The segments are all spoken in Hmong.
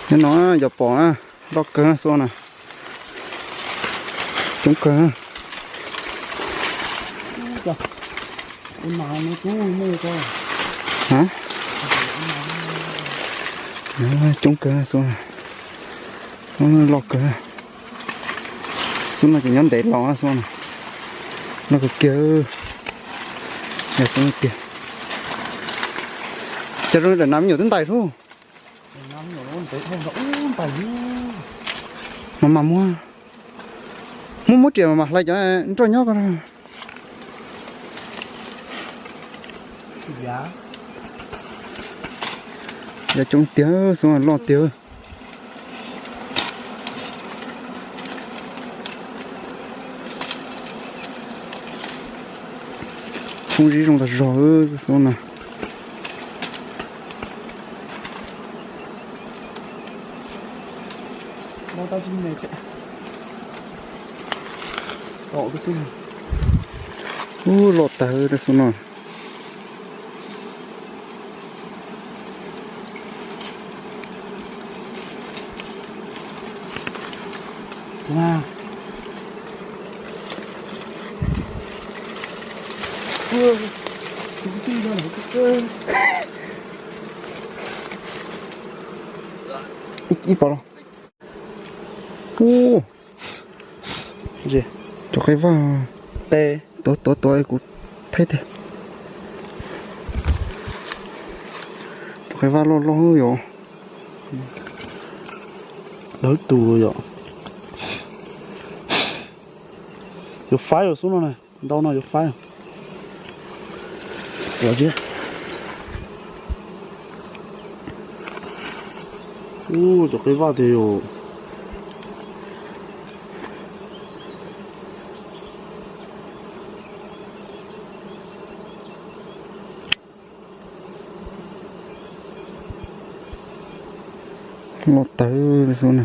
Nyob no yog pom loj kawg xwb na. Coob kawg. Coob kawg xwb. Loj kawg. Xub no ces nyob ntev los xwb na. Loj kawg kiag. Yog tiag. Cas zoo daim nas me nyuam twb ntais sub. Mas mas muab, muab muab riam mas mas hlais cov nroj nyob ko. Yog coob tiag xwb, loj tiag. Foob zib zoo tas zog xwb na. Ub, loj tag tas xwb no. Ib pom los. Ub, cov qaib vaj. Tuav tuav tuav kuv thaij tiag. Cov qaib vaj loj loj yom. Lawv tus yom. Yuav faib xwb no na, ntau no yuav faib. Ub, cov qaib vaj tiag yom. Loj tawv xwb na.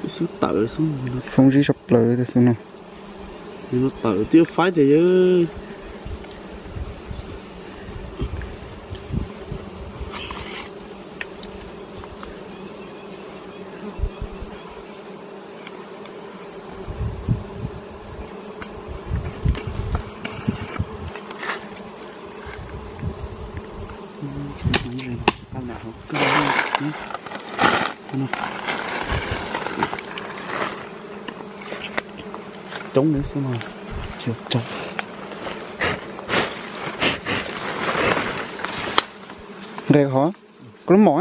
Xwb tawm xwb. Foob zib sab plaws xwb no. Tawm twb faib tiag yawg. Coob li xwb no. Nqes hov, koj lub mom.